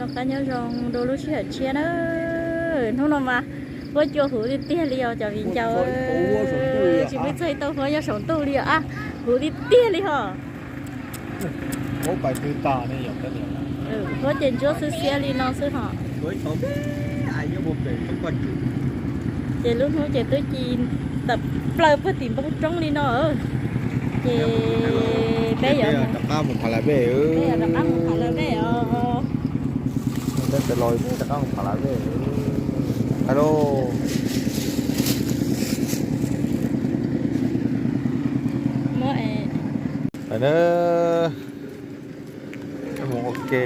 Qab nyob zoo rau lub sij hawm tshiab na. Hnub no mas huab cua huv tiag tiag li os cov viv ncaus. Tsis pub txog ib tauj huab nyob saum ntuj li os, huv tiag tiag li hos. Huab ces ntsuab xiab xiab li no xwb hos. Ces lub hnub ces twb ci tawm plaws puag tim npoo roob li no. Ces peb yuav rov qab mus Pha La Vej os. Peb rov qab mus Pha La Vej. Alo. Mus ua ke.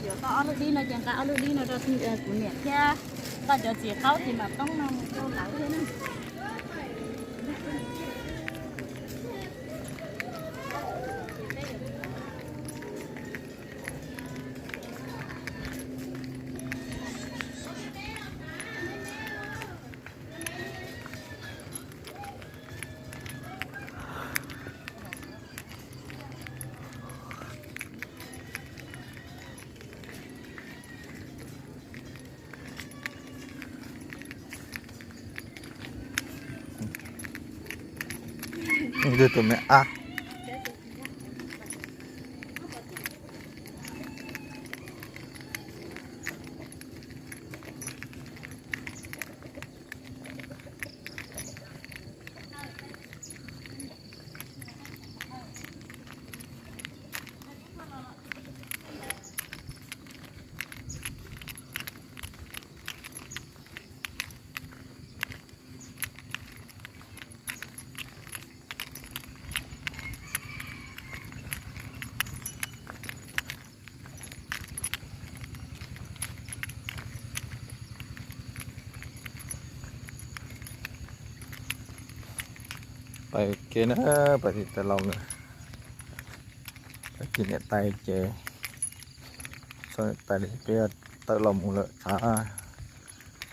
Yuav tau ob lub dib no ces nqa ob lub dib no rau kuv niam thiab nqa cov txiv qaub ces mam poob no mus rau lawv thiab na. Tus me ab. Pais ke na, pais tim tais laus na. Pais tim niam tais ces txog niam tais peb tawm los mus lawm.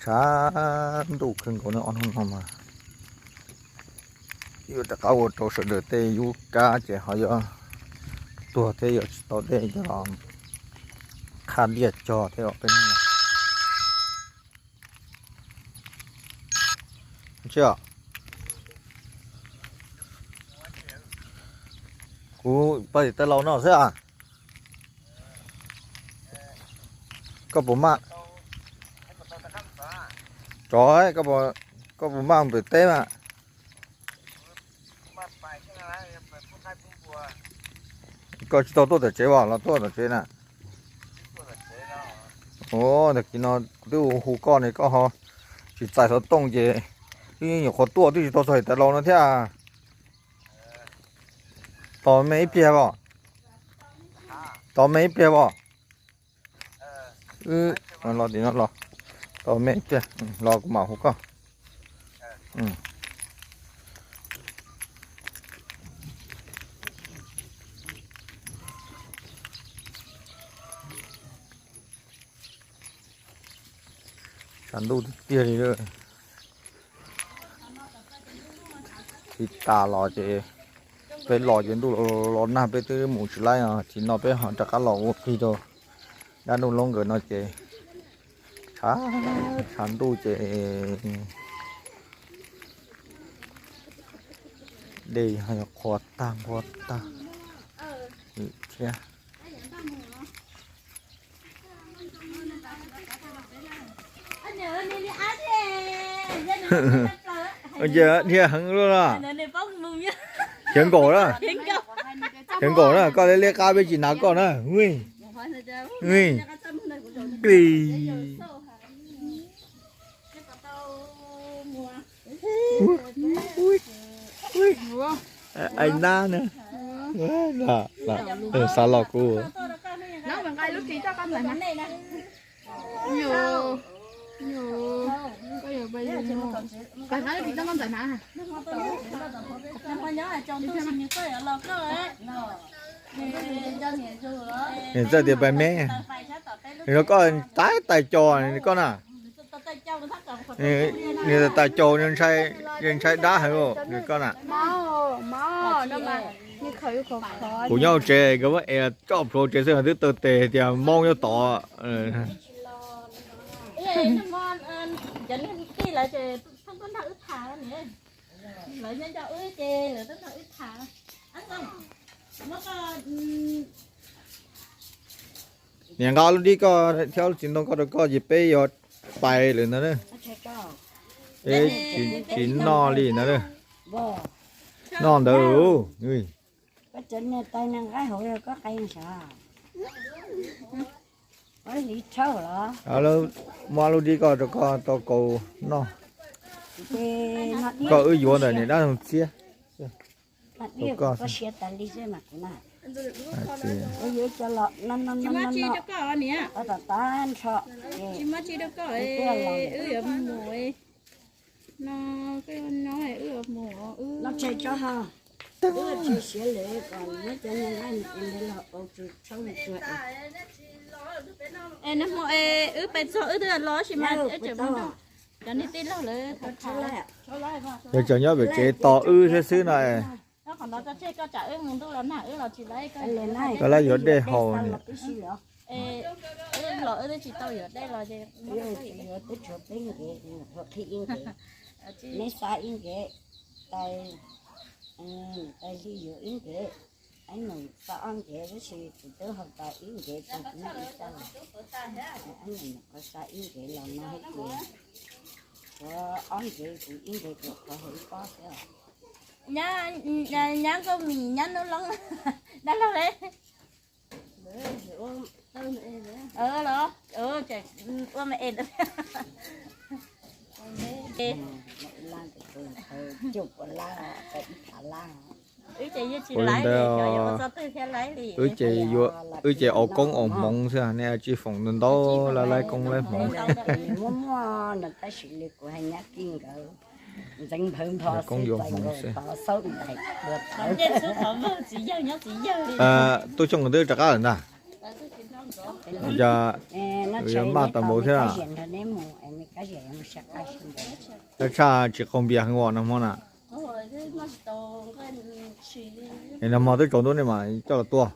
Tshav ntuj kawg nkaus na, ob hnub no mas yuav rov qab ua rau sawv daws tej yub kab ces ho yuav tuag thiab, yuav tsis tau dej coj los qha diaj cog thiab os peb no. Kuv pais tim tais laus no xwb as. Koj puas maj? Tsov, koj puas maj pem teb mas? Koj tsis tau tuaj tom tsev os los tuaj tom tsev na? Ua tag kis no kuv twb hu koj ne, koj ho tsis txais xov tooj ces twb nyuam qhuav tuaj twb tsis tau txog tim tais laus no thiab. Tos me ib pliag os. Tos me ib pliag os. Wb los tim no los, tos me ib pliag los kuv mam hu koj. Tshav ntuj tiag tiag li. Tsis tas los ces peb los ces ntuj los nag peb twb mus tsis laib os. Tsis no peb ho rov qab los ua plig rau dab Nuj Loob nkawd no ces tshav, tshav ntuj ces dej ho yog qhuav tag nquag tag thiab. Dhia heev luaj na. Khiav nkaum na. Khiav nkaum na, koj liab liab qab peb tsis hnav koj na. Ai nab na. Xav los kuv. Nws txawj tias pais me, nws koj tais tais cos koj na. Nws tais tais cos, ntshai dab heev nws koj na. Kuv nyob hauv tsev nkawd muab es tso plhuav tsev xwb twb taw tes tias Hmoob nyob tod. Niam nqa lub dib koj thiab lub txiv ntoo koj rau koj ces peb yuav pais lawm ntag na. Peb tsis noj li ntag na. Noj ntawd. Muab lub dib koj rau koj tau kaus noj. Koj wb yuav ntawm niam dab Loog Txiab. Koj siav tas li xwb mas kuv na. Tom tav nrho. Tsis muaj tsi rau koj, wb yuav mus no, koj yuav no wb yuav mus. No tshais tso ho. Wb tsis siav lawm kom muab cov niag nqaij mus ua los ua tsuag tshauj tsuag. Es nag hmo es wb pais txog wb twb los sis mas wb tseem mus nrog cov niag tij laug lawv tham. Yog cov nyob pem tsev tos wb thiab xwb no. Qhov no koj tseg koj tsam wb mus ntuj los nag wb los tsis laib koj, koj laj yuav dej haus. Wb los wb twb tsis tau yuav dej los ces yuav twb tshuav peb nkev, qhib ib nkev, neb xav ib nkev, tais, tais li yuav ib nkev, aib nus xav ob nkev tab sis kuv twb haus tas ib nkev rau kuv noj ib xav. Aib nus nyuam qhuav xav ib nkev los no hais tias tshuav ob nkev kuv ib nkev kuv qhuav haus ib pob xwb. Nyab Nkauj Mim nyab Nub Loob dab laug le. Los ua me es. Wb ces yeej tsis laib li, cov yuav ua txoj twg thiab laib li. Wb ces ua koob ua hmoov xwb, nej tsij foom ntau ntau laib koob laib hmoov. Muaj muaj no tab sis li kuv hais nyab Kij nkawd ntxeev nphawv npho xwb, txais nkaus tov xaub ntais dua tawv. Tub Xyooj twb rov qab lawm ntag. Yog maj tau npaum thiab. Tshaj tshaj tsis qaug npias heev os nag hmo na. Es nag hmo twb tsaus ntuj nej mam coj los tua.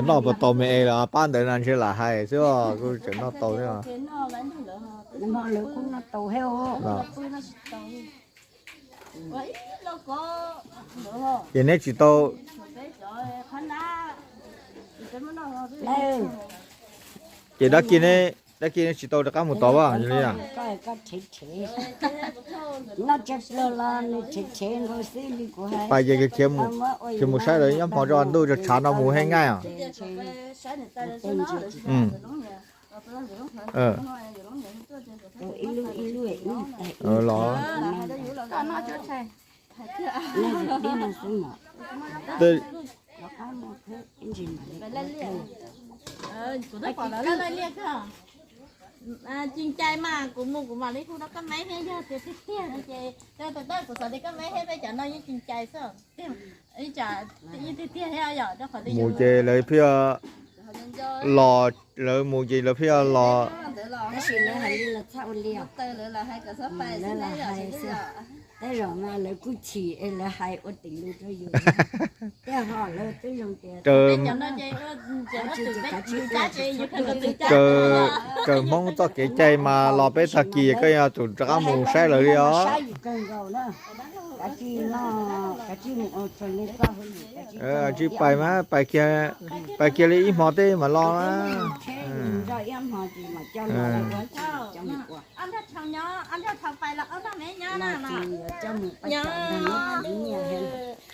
Noj puas tau me es los pab ntawd no ntshe lam hais xwb os, kuj tseem noj tau thiab. Ces neb tsis tau, ces dab kiag, dab kiag neb tsis tau rov qab mus tod as li. Pais ces khiav mus saib lawv nyob hmo tso ntuj tso tshav no mus he ngaij os. Los Ci ncai mas kuv mus kuv mam li hu rau koj meb thiab, yog tias tiag tiag no ces, rau tam kuv xav tias koj meb thiab peb cov no yeej ci ncai xwb. Ib tsam yeej tiag tiag thiab yom, rau qhov mus ces lawv pheej los, lawv mus ces lawv pheej los. Tab sis lawv hais li los txhob ua li os. Lawv los hais xwb, tej zaum mas lawv kuj chim es lawv hais ua tim lus rau yus. Tej ho lawv twb zoo tias, raws Hmoob txoj kev cai mas los peb tag kis koj yuav tsum rov qab mus saib lawv li os. Tsij pais mas pais kiag, pais kiag li ib hmo tej mam los na.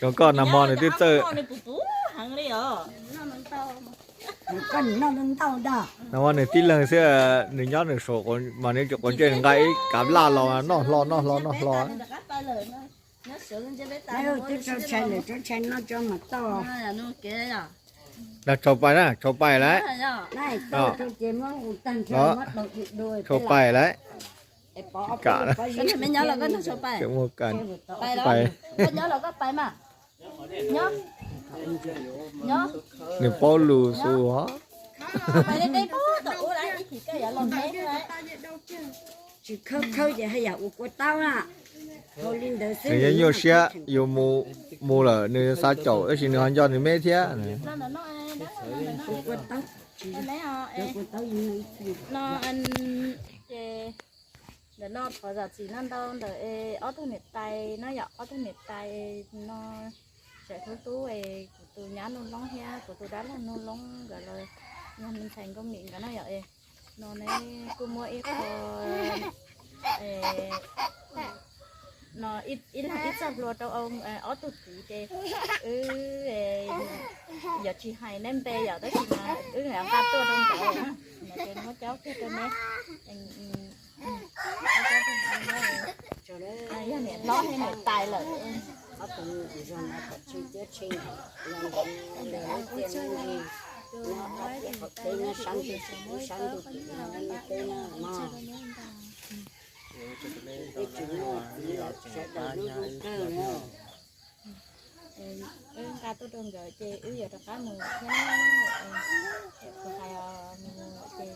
Zoo koj nag hmo nws twb txawj, nag hmo nws tib leeg xwb, nws nyob nws saum mas nws quav ntsej nqa ib kav laj los noj hlo noj hlo noj hlo. Dag tshau pais na, tshau pais lawm. Tshau pais lawm. Kam, muaj kam. Nws paub lus xwb os. Tsis khawb khawb ces haj yam ua kua taub na. Nws yeej nyuaj siab, yus mus, mus lawm nws xav caum tab sis nws ho nco nws me thiab. Ntawm no thov zam txim no ntau ntawm ob tug niam tais no yom, ob tug niam tais no, tseem hlub hlub kuv tus nyab Nuj Loob thiab kuv tus dab laug Nuj Loob nkawd los yog me ntxhais Nkauj Mim nkawd no yom. No neb kuj muab ib qho no ib leeg ib txoj hlua rau ob tug kwv ces wb yuav tsis hais neb npe yom, tab sis mas wb nqa tuaj rau nkawd no ces muab cob kiag rau neb. Yog niam hlob thiab niam tais lawm. Wb nqa tuaj rau nkawd ces wb yuav rov qab mus thiab. Kuv hais mus ces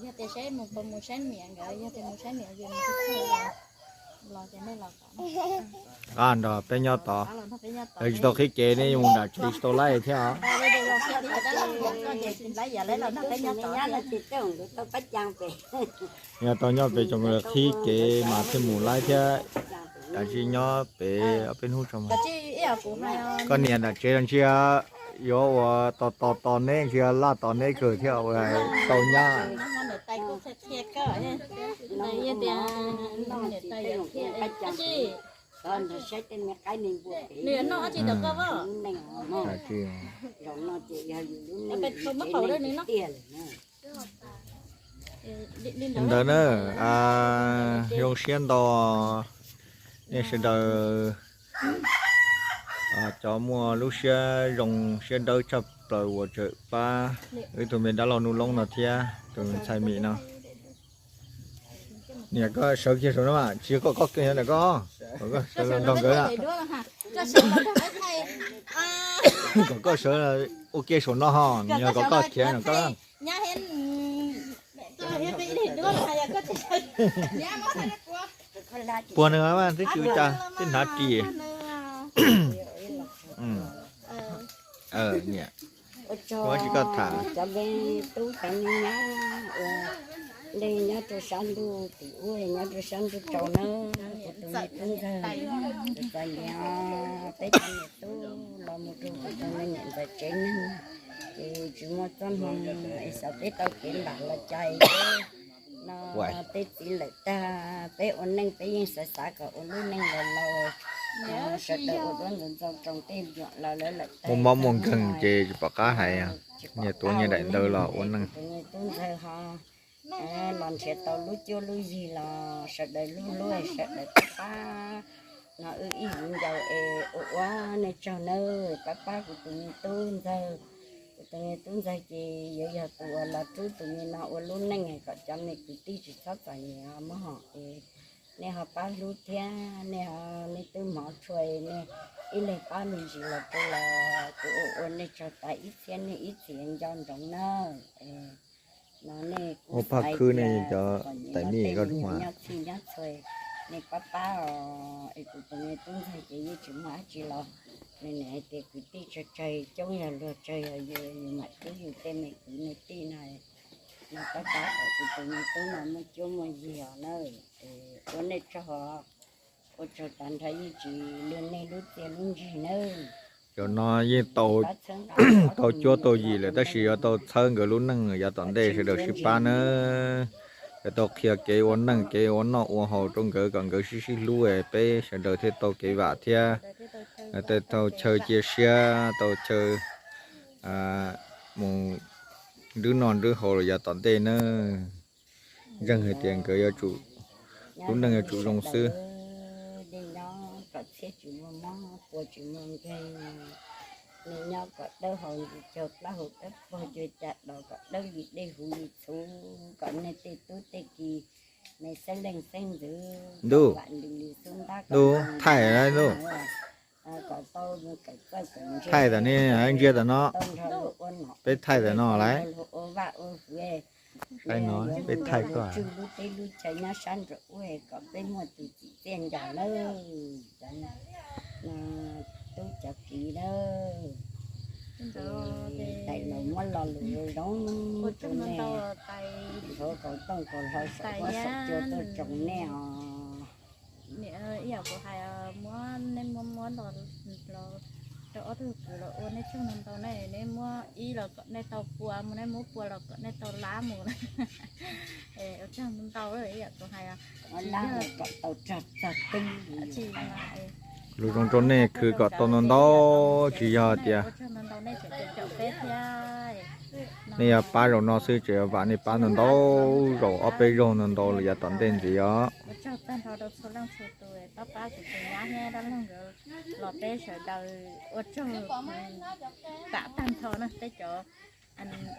yog tias saib mus puas mus saib niam nkawd, yog tias mus saib niam ces mus los ces nej los. Qab nrog peb nyob tod, tsis tau qhib kev ne, yuav mus nram tsev tsis tau laij thiab os. Yog tau nyob pem tsoom qhib kev mas thiaj mus laij thiab. Tab sis nyob pem ob peb hnub tso mas. Koj niam nram tsev los ntsia yuav ua tos tos tos neb, ntsia laj tos neb kawg thiab ua tau nyab. Ntawd na, zoo siab ntau nej sawv daws cov muaj lub siab zoo siab dawb tshaj plaws uas tseem pab wb tus me dab laug Nuj Loob no thiab tus ntxhais Mim no. Niam, koj sawv kiag saum no mas, tsis yog koj, koj kiag ntawm koj, koj sawv los nrog nkawd na. Kom koj sawv ua ke saum no ho, nws yog kom koj khiav no koj. Puag nws mas twb tsis ua cas, twb hnav ris. Niam, muab tsis koj tham. Cov me tub cov me nyab uas nej nyob rau sab ntuj tim ub nyob rau sab ntuj tsaus na, kuv tus me tub ntxawg, kuv txom nyem, peb cov me tub los mus rau kuv tus me niam ntxawm tsev neeg, ces tsis muaj txoj hmoo es xav peb tau kev npam los cai no, peb txiv lawm tag, peb ua neej peb yeej xav xav kom ua lub neej los laus, sawv daws ua duab ntxoov ntxoo roos tej nruam los lawv lawm tag. Muaj mob muaj nkeeg ces tsis pom qab hais, nyias tuav nyias daim ntawv los ua neej. Tus me tub ntxawg ho los nrhiav tau lub cuab lub yig los sawv daws hlub hlub, sawv daws pab pab no, wb ib viv ncaus es ua ua nej tsaug nawb, pab pab kuv tus me tub ntxawg. Kuv tus me tub ntxawg ces yuav yog tus uas los rub tus me no ua lub neej kom cov me kwv tij tsis txhob txom nyem muab hom es nej ho pab hlub thiab, nej ho, nej twb hmov tshua, nej ib leeg pab me ntsis los rau los kuv ua ua nej tsaug tas ib txhiab nej ib txhis nco ntsoov nawb. No nej kuj pab khwb nej cov tais mij koj nyob txhij nyob txhua, nej pab pab os, es kuv tus me tub ntxawg ces yeej tsis muaj dab tsi los, nws niam hais tias kwv tij tsawg tsawg coob yog luag tsawg yog yus, yus mam rub yus tej me kwv me tij no, no pab pab kom kuv tus me tub no muaj cuab muaj yig os na. Ua nej tsaug os, ua tsaug tas nrho yeej tsis luag nej lub txiaj lub ntsig nawb. Cov no yeej tau, tau cuab tau yig lawm tab sis yuav tau txhawb nkawd lub neej yav tom ntej sawv daws sib pab nawb. Yuav tau qhia kev ua neej kev ua noj ua haus rau nkawd kom nkawd sib sib hlub, peb sawv daws thiaj tau kev vam thiab, thiaj tau chaw cia siab, tau chaw mus nrwb noj nrwb haus los yav tom ntej nawb. Ntseeg hais tias nkawd yuav tsum, lub neej yuav tsum zoo xwb. Dej nyob kom txhiab tsis muaj mob, pua tsis muaj nkeeg, nej nyob kom dawb haus ntsis caug plab hau dawb paug cuag cas, dos kom dawb li dej huv li txhuv, kom nej tej tub tej ki me xeeb leej xeeb ntxwv ntuj vam li li xub ntab ntuj thaij ntuj. Thaij tam ne, ntsia tam no. Peb thaij tam no lauj. Saib no, peb thaij koj. Tswj lub teb lub chaw nyob sab nraud ua kom peb muaj tus txiv txiaj ncaus lawm. Tub cov kiv lawm. Tais los muab lo lus zoo zoo rau nej. Nthuav kaus tooj kaus hlau saum huab saum cua tuaj tsoom nej os. Ib yam kuv hais, muab nej muab muab los rau ob tug kwv los ua nej tsaug ntau ntau ne, nej muab ib los kom nej tau pua mus, nej muab pua los kom nej tau lab mus. Ua tsaug ntau ntau ib yam kuv hais. Lus zoo rau nej khwv kom tau ntau ntau, tsis yog tias nej yuav pab zaum no xwb, tseem yuav vam nej pab ntau ntau zaus, ob peb zaug ntau ntau los yav tom ntej ntxiv os. Ua tsaug tag nrho rau txhua leej txhua tus pab pab kuv tus nyab thiab dab laug nkawd los peb sawv daws ua tsaug tam tag nrho na, peb cov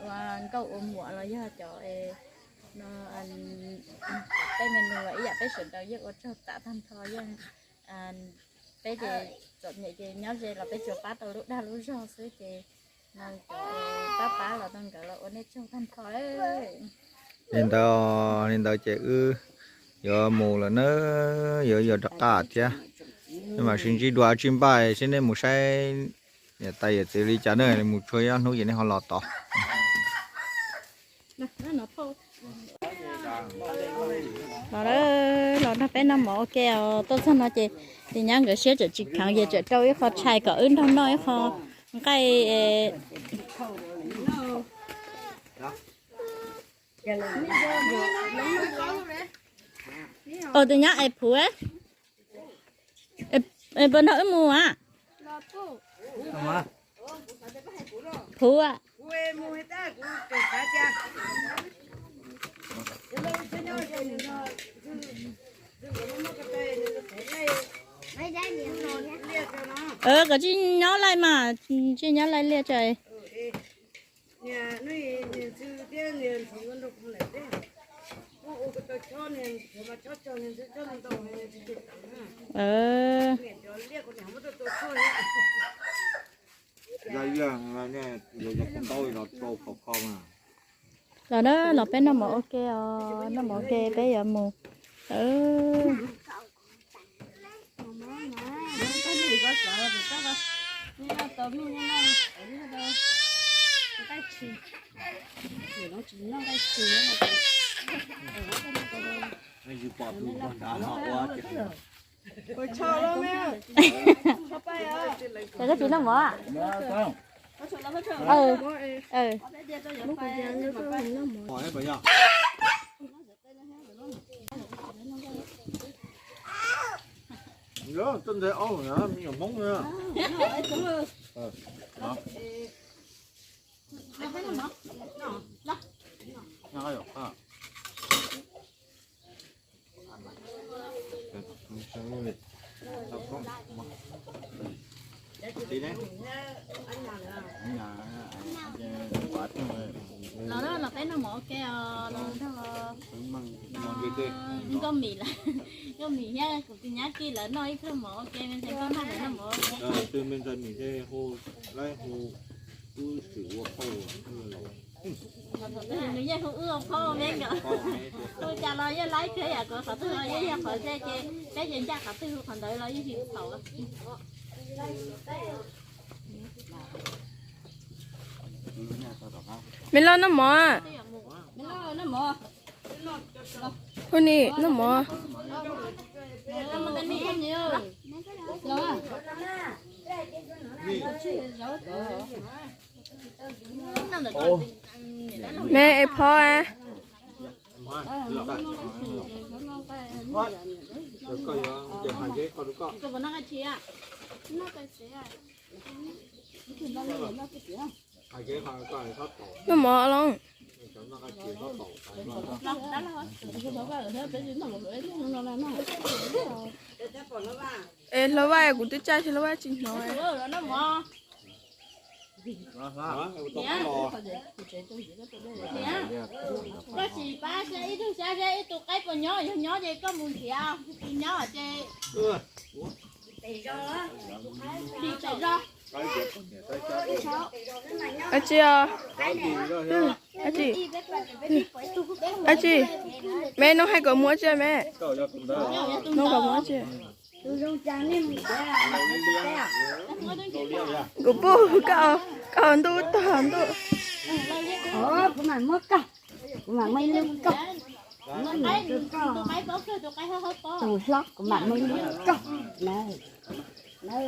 ua nkauj ua muam los yog cov tej me nus los ib yam, peb sawv daws yeej ua tsaug tam tag nrho, yeej peb ces txom nyem ces nyob ze los peb tsuas pab tau lub dag lub zog xwb ces no cov pab pab los rau nkawd los ua nej tsaug tag nrho. Li ntawd, li ntawd ces wb yuav mus lawm na, yuav yuav rov qab thiab. Wb mam sib ntsib dua tsis npaj seb nej mus saib niam tais yawm txiv li cas na, mus tshua ib hnub ces nej ho los tod. Los, los nrog peb noj mov ua ke os. Tuaj txog no ces tus nyab nkawd siab tseem tsis kheev ces tseem rau ib qho tshais kom wb nrog noj ib qho nqaij. Tus nyab es Phuv, puas nrog wb mus a? Phuv. Kom tsis nyob laij mas, tsis nyob laij liaj tso. Los na, los peb noj mov ua ke os, noj mov ua ke peb yuav mus. Koj tsis noj mov? Tuaj nte aub na, me nyuam Hmoob na. Los, los peb noj mov ua ke os, los nrog Nkauj Mim lawv, Nkauj Mim thiab kuv tus nyab Kij lawv noj ib pluag mov ua ke, me ntxhais Nkauj Nag lawv noj mov ua ke. Nws yeej hu wb ua phauj me nkawd, hu cas los yeej laib kawg yam, kuv qhov twg los yeej yog qhov ze ces peb ces ncaj qhov twg hu qhov ntawd los yeej tsis txhaum. Me loj noj mov. Hu ni noj mov. Me es phauj. Noj mov los. Es hlo vaj, kuv twb tsaij hlo vaj tsis hnov. Koj tsis pab saib ib tug saib seb ib tug qaib puas nyob, yog nyob ces koj mus nrhiav, tsis nyob ces Ab tsi os. Ab tsi. Ab tsi. Me nug hais kom mus ab tsi me. Nug kom mus ab tsi. Kuv pub koj, koj ntuj tog ntuj. Kuv mam muab koj, kuv mam muab ib lub koj. Tus hlob kuv mam muab ib lub koj. Noj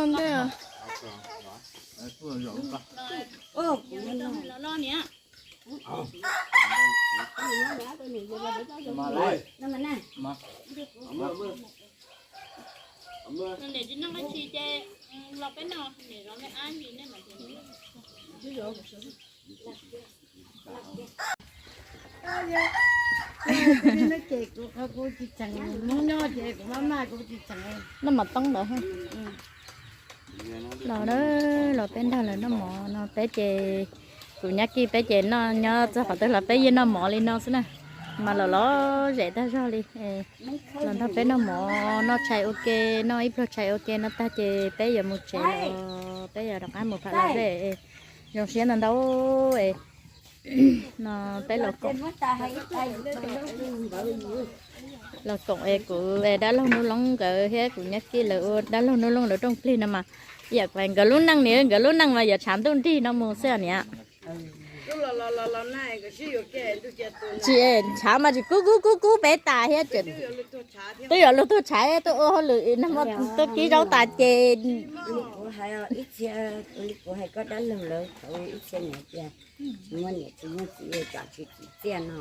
ntej. Noj mov toob ntawd. Los, los peb nrog lawv noj mov no peb ces, kuv nyab Kij peb ces noj nyob txog qhov twg los peb yeej noj mov li no xwb na. Mas los los zem tag zog li. Los nrog peb noj mov noj tshais ua ke, noj ib pluag tshais ua ke no tag ces peb yuav mus tsev los, peb yuav rov qab mus phav los zej. Zoo siab ntau ntau es no peb los koom, los koom es kuv es dab laug Nuj Loob nkawd thiab kuv nyab Kij lawv ua dab laug Nuj Loob lawv rooj plig no mas, yam kuv nkawd lub neej ni, nkawd lub neej mas yuav tshav ntuj nrig no mus xwb niam. Tsis, tshav mas tsis kub kub kub kub peb tas thiab. Twb yuav luag tuag tshav tuaj ua hauj lwm no, tuaj kib zaub tas ces. Kuv hais ib txhia, kuv hais koj dab laug lawv thaum ib txhia niam tias tsis muaj niam tsis muaj txiv tsam tsis tsim txiaj no.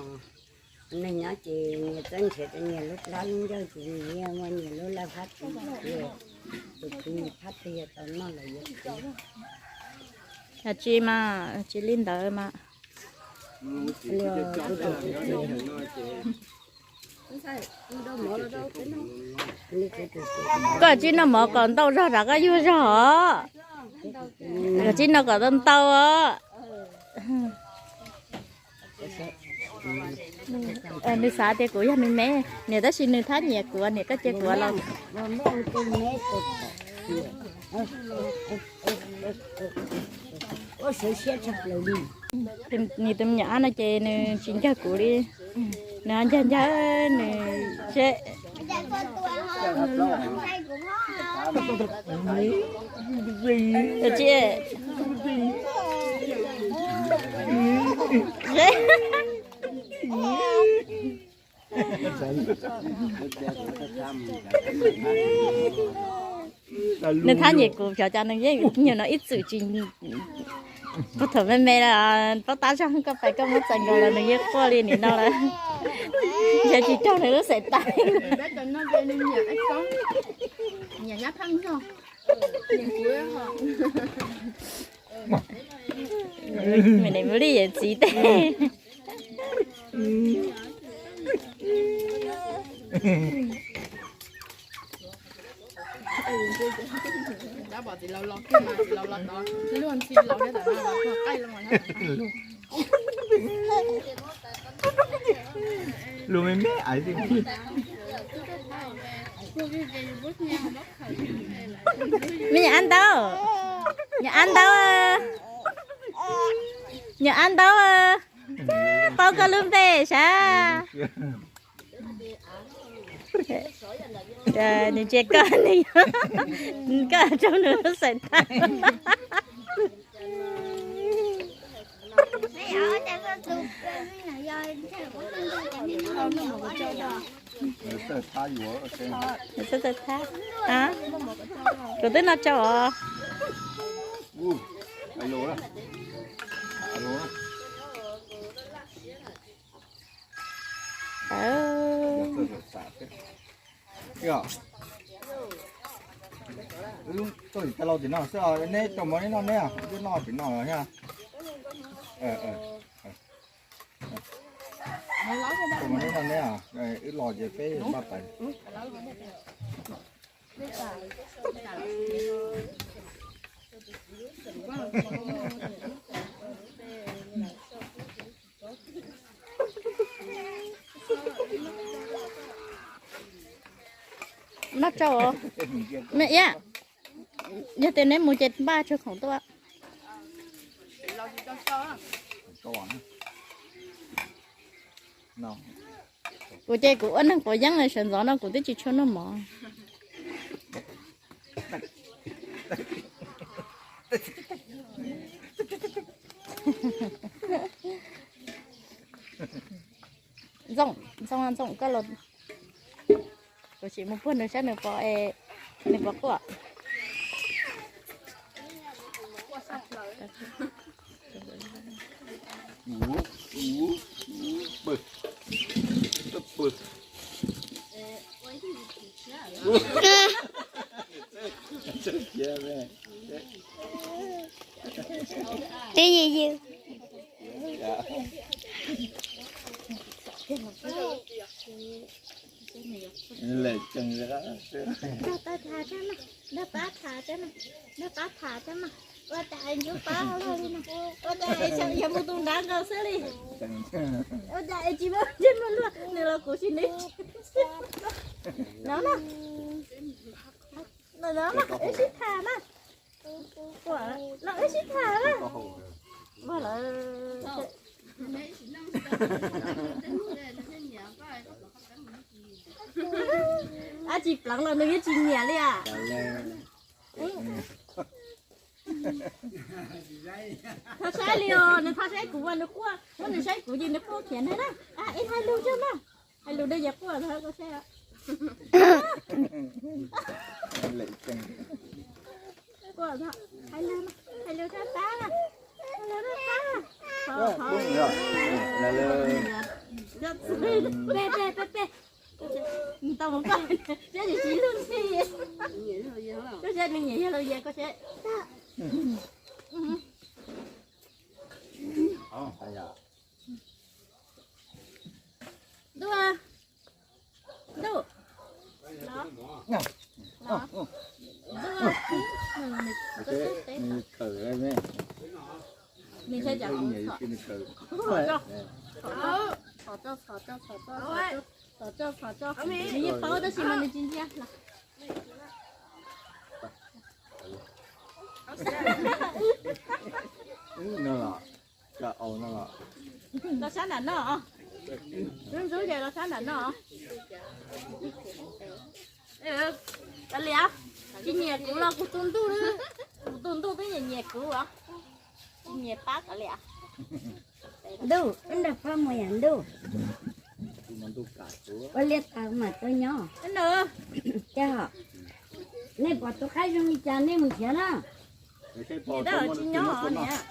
Neeg nyob ces nyias txawj nrhiav rau nyias lub plab lub ncauj ces nyias yeej muaj nyias lub laj phab txi, tus khwv nyias phab twg yog tau noj los yuav khwv. Yog tsis mas tsis li ntawd mas. Koj tsis noj mov kom ntau zog rov qab yuag zog os. Koj tsis noj kom ntau ntau os. Nws xav tias kuv yog nws me niam, tab sis nws thab nyiam kuv niam, koj cia kuv los. Nws tus me nyuam ab no ces nws tsis ncawg kuv li, nws ho ncawg ncawg nws seb. Tsis Nws thab nyiam kuv xyov cas nws yeej nyuag no ib txwm tsis, puag thaum me me paub tab zog koj pais koj muab txais nkaus los nws yeej quaj li nim no lawm. Yog tsis raug nws lub xeem tais. Me ne mus li yawm txiv teb. Lus me me aiv. Me nyuam ab ntau, nyuam ab ntau, nyuam ab ntau, paub koj lub npe sav. Nws ntsia koj, koj raug nws lub xeem tais. Kuv twb noj tsau os. Txoj tim tas los tim no xwb, neb tau mov neb noj neb, twb noj tim no los thiab. Tus no neb, wb los ces peb npaj pais. Noj tsau, me iab, yog tias neb mus ces npaj tsau khoom tuaj. Kuv ces kuv ua neeg quav yeeb sawv ntxov no kuv twb tsis tshua noj mov. Ntxoov, Ntxoov, Ntxoov, koj los, kuv sim mus puag nws sab nws pov, nws pov quaj. Twb yws yws. Nrog pab tham tso mas, nrog pab tham tso mas, nrog pab tham tso mas. Ua cas es ncuav pab ua luaj li no? Ua cas es xyov yog mus tus nrad nkaus xwb li? Ua cas es tsis muaj ntsej muag luaj, nws los kuv tsis nws. No na, no na, wb sib tham na. Los wb sib tham na. Ua lawm. Ab, tsis pleev los nws yeej tsis nyiam li as. Thov saib li os, nws thov saib kuv mas nws quaj, muab nws saib kuv ces nws quaj khiav ntag na. Ib hais lus tso mas, hais lus rau yawg quaj tau koj saib. Quaj, hais lus, hais lus rau pab na, hais lus rau pab. Peb, peb, peb, peb. Tau mus koj, peb tsis lug ntxhi. Koj saib nws nyiam yawg los yawg koj saib. Ntuj, ntuj, ntuj, nws saib tsam kuv txhom, txhom tso, txhom tso, txhom tso, txhom tso, txhom tso, nws yeej paub tab sis mas nws tsis ntsia. Los sab nram no, ntxub ntxub ces los sab nram no. Kav liam, tsis nyiam kuv los kuv tus ntuj, kuv tus ntuj twb nyiam nyiam kuv os, tsis nyiam pab kav liam. Ntuj, wb nrog pab mus yam ntuj. Ua liaj tau mas tuaj nyob. Cas nej pom tus qaib zoo li cas nej mus nrhiav na. Tsis nyob niam.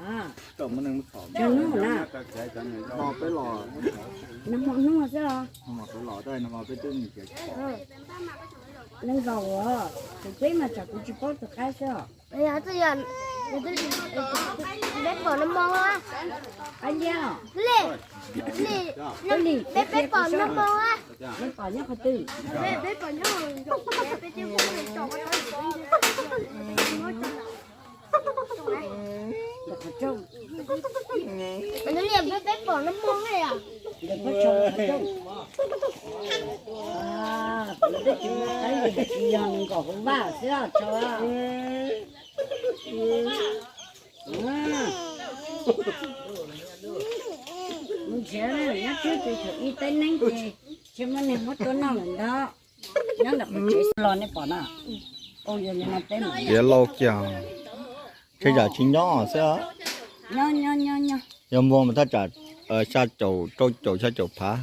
Hnub na, nag hmo hnub xwb os. Nag nkaus os, tus peb mas tsam kuv tsis paub tus qaib xwb os. Peb pom nag hmo, li, peb pom nag hmo, peb pom nyob qhov twg? Peb pom nag hmo li, yog nkaus hauv vaj xwb os. Mus nrhiav nyob twb tsis thaum ib teeb neeb ces tsis muaj neeg muab tua noj lawm ntag. Nyob ntawm qhov tsev los nej pom na. Tiav laus kiag, tsheb yam tsis nyob xwb. Nyob nyob nyob nyob. Yog muag mas thaj tsam xya caum, rau caum xya caum phav.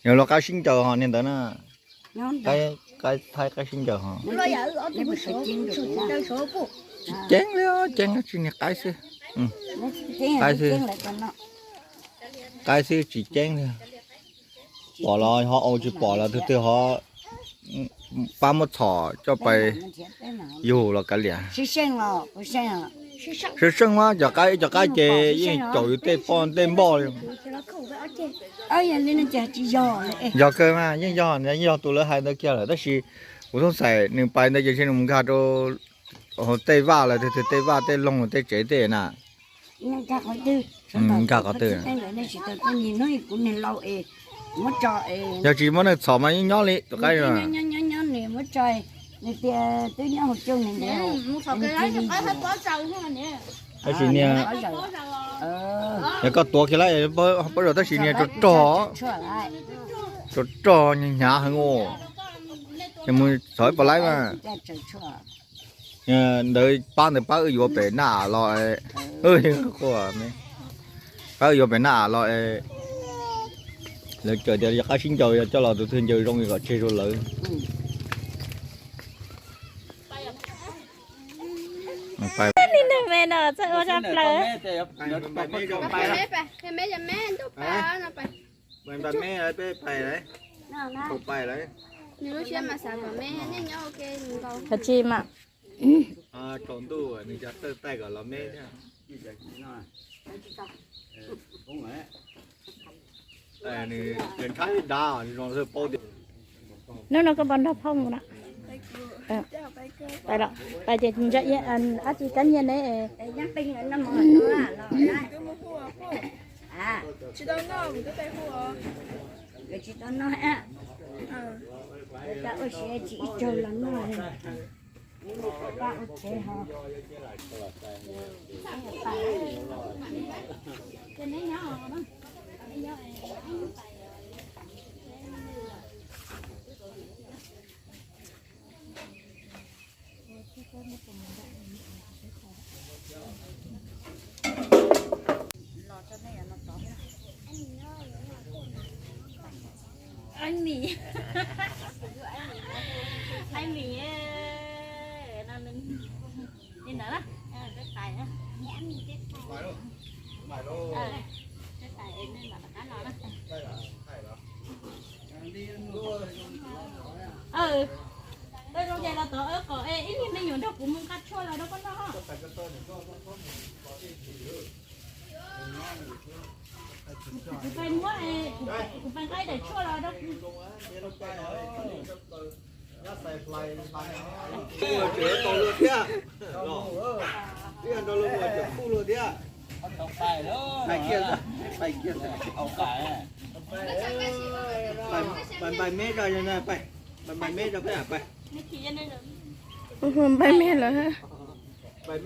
Yog luag qaib sib ncaws ho niag ntawd na. Qaib, qaib thaib qaib sib ncaws ho. Ceeb li, ceeb tsis niag qaib xwb. Qaib xwb, qaib xwb tsis ceeb li. Pom los ho au, tsis pom los twg twg ho pab muab txhom coj pais yug los kav liam. Seeb seeb mas cov qaib, cov qaib ces yeej caum yus tej poj tej npoj li. Yog kawg mas yeej yog, yeej yog tus lawv hais ntawd kiag lawm, tab sis kuv xav xaim nws pais ntawd ces ntshe nws mus nkag rau tej vaj lawm, tej vaj tej loog tej tsev tej na. Nkag qhov twg? Yog tsis muaj neeg txhom mas yeej nyob li tus qaib. Tab sis niag, yog koj tuav kiag lawm pob zos tab sis niag rog rog, rog rog hnyav heev os. Yog mus txhom ib pab laib mas. Ntawd pab ntawd pab wb yuav pem naj av los, pab wb yuav pem naj av los, lawv txawm tias yog qab sib ncaws yog coj los tus twg ncaws zoo kom tseg rau lawv. Nim neeg me no txawj ua zaj plaws. Kav tsij mas. Hnub no koj puas nrog phauj mus na? Pais ces ntsa iab dab tsi kab nyiaj ne? Ib mi, ib mi, li ntawd na, peb pais, peb pais, peb pais, nej mam rov qab no na. Tej zoo ces los tod kom ib niag me nyuam nrog kuv mus nqa tshuaj los rau koj noj. Kuv pais muab, kuv pais nqa ib daim tshuaj los rau kuv. Tseem tau luag thiab, ib yam nrog luag mus tseem kuj luag thiab. Pais npais me zog, pais npais me zog peb pais. Npais me lawm. Hais me,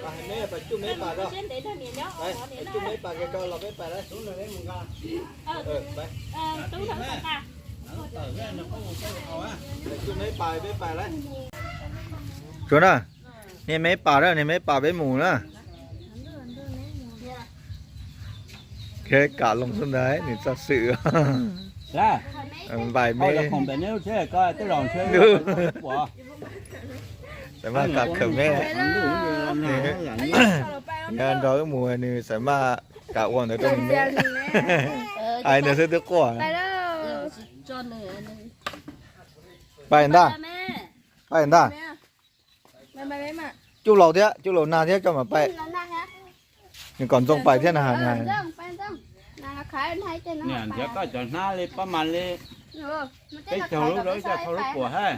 hais me, pais cuj me pas, pais cuj me pas, los peb pais lawm. Pais cuj me pas, peb pais lawm. Tsuav na, niag me pas na, niag me pas peb mus na. Kam loo xwb ntag, nws txoj xwm. Npais me, xav maj kam khawm me. Nrog wb mus nws xav maj kam ua ntawd rau nws me. Hais ntawd xwb twb quaj. Pais ntag, pais ntag. Cuj laus thiab, cuj laus nag thiab tso mam pais. Nws kom Ntxoog pais thiab na. Niam nrhiav koj cov hnab li pab mas li, peb caug lub rau ib co thau lub puas hab.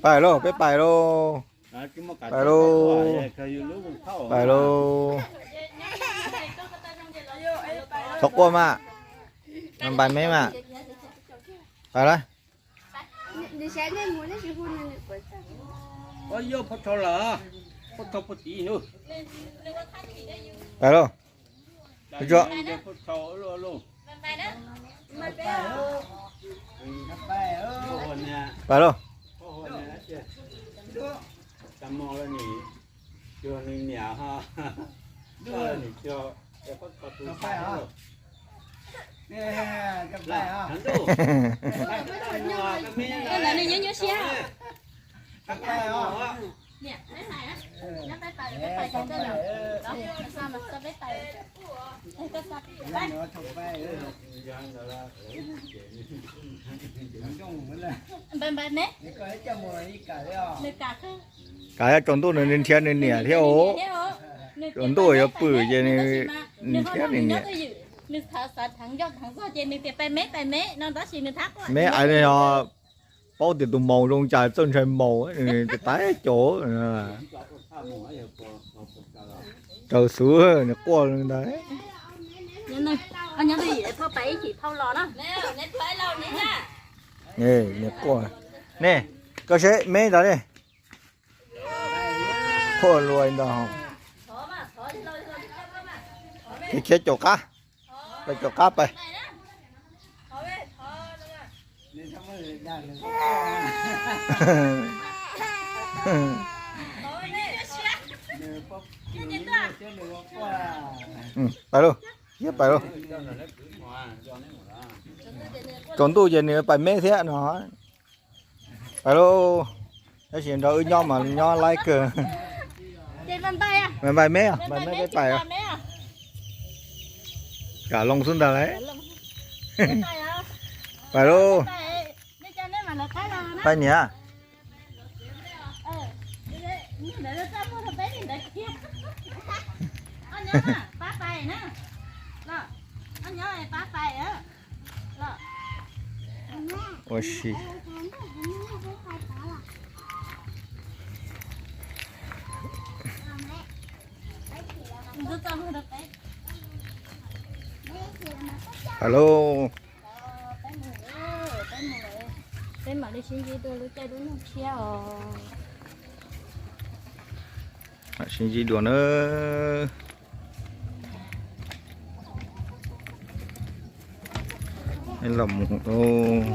Pais lauj, peb pais lauj. Pais lauj, pais lauj. Txhob quaj mas, npais me mas. Pais lauj. Pais lauj. Pais lauj. Kav tsaus ntuj nws nrhiav nws niam thiab os. Tsaus ntuj yuav pw ces nws nrhiav nws niam. Meb aiv no paub tias tus maus zoo cas txawj ntshai maus, tais caus. Raws xwv nws quaj ntag. Nws quaj ne, koj seb meb ntag ne. Quaj luag ntag. Khiav caum qab, pais caum qab pais. Pais lauj, pais lauj. Tsaus ntuj ces nws pais meb thiab no. Pais lauj, tab sis nrog wb nyob mas nyob laib kawg. Npais meb, npais meb peb pais. Kam loo xwb ntag lauj. Pais lauj. Pais niam. Ua si. Alo. Peb mam li sib ntsib dua lub caij lub nyoog tshiab os. Sib ntsib dua na. Los mus lauj.